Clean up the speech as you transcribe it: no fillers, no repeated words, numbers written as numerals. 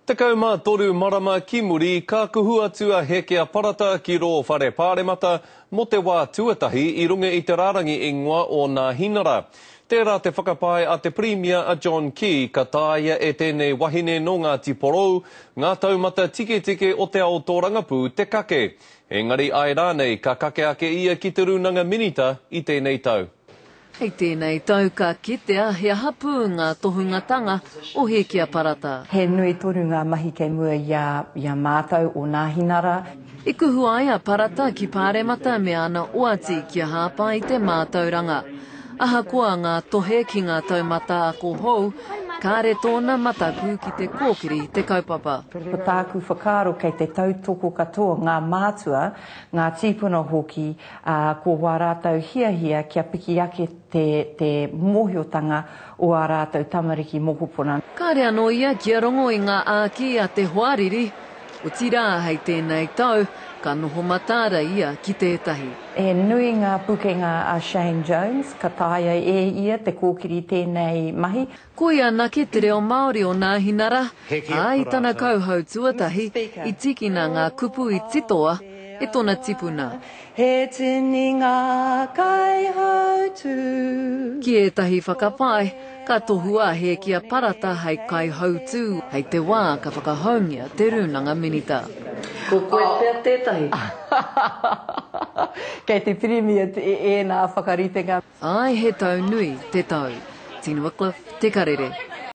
13 marama ki muri ka kuhu atu a Hekea Parata ki rō whare pāremata mō te wā tuatahi i runga i te rārangi ingoa o Nāhinara. Tērā te whakapae a te Pirimia a John Key ka taea e tēnei wahine nō Ngāti Porou ngā taumata tiketike o te ao tōrangapū te kake. Engari āe rānei ka kake ake ia ki te Rūnanga Minita i tēnei tau. Hei tēnei tau ka kitea he aha pū ngā tohungatanga o Hēkia Parata. He nui tonu ngā mahi kei mua i a mātou o Nāhinara. I kuhu ai a Parata ki Pāremata me ana oati kia hāpai i te mātauranga. Ahakoa ngā tohe ki ngā taumata ako hou, kāre tōna mataku ki te kōkiri i te kaupapa. Ko tāku whakaaro kei te tautoko katoa ngā mātua, ngā tīpuna hoki, ā, ko wā rātou hiahia kia piki ake te, te mōhiotanga o ā rātou tamariki mokopuna. Kāre anō ia kia rongo i ngā āki a te hoariri, otirā hei tēnei tau, ka noho mataara ia ki tētahi. He nui ngā pukenga a Shane Jones, ka taea e ia te kōkiri tēnei mahi. Koia anake te reo Māori o Nāhinara, ā, i tana kauhau tuatahi, i tīkina ngā kupu i titoa e tona tipuna. He tini ngā kaihautū. Ki ētahi whakapae, ka tohua a Hēkia Parata hei kaihautū hei te wā ka whakahoungia te Rūnanga Minita. Ko koe pea tētahi. Kei te Pirimia ēnā whakaritenga. Āe he tau nui te tau. Tina Wickliffe, Te Karere.